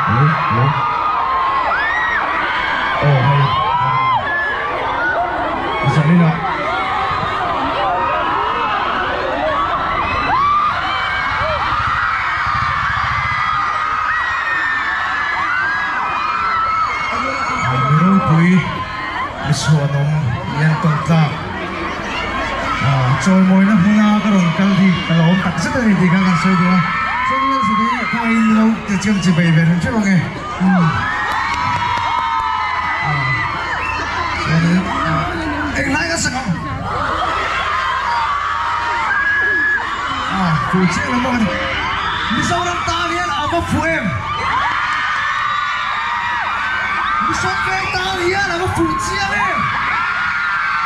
Hello hello aw hei zaninah Mi ropui mi chhuanawm i en tawn tlak. Chawimawina hmuna ka rawn kal hi ka lo awm tak zet a ni tih kha kan sawi duh a. Chuan Lalzawhte hi khawngaih in lo ti chiam chi bei ve hrim hrim ang e. Chuanin englai ka sak ang? Fuh chiah lo bawk a ni. Mizoram tan hian a va fuh em? Mizoram tan hian a va fuh chiang em?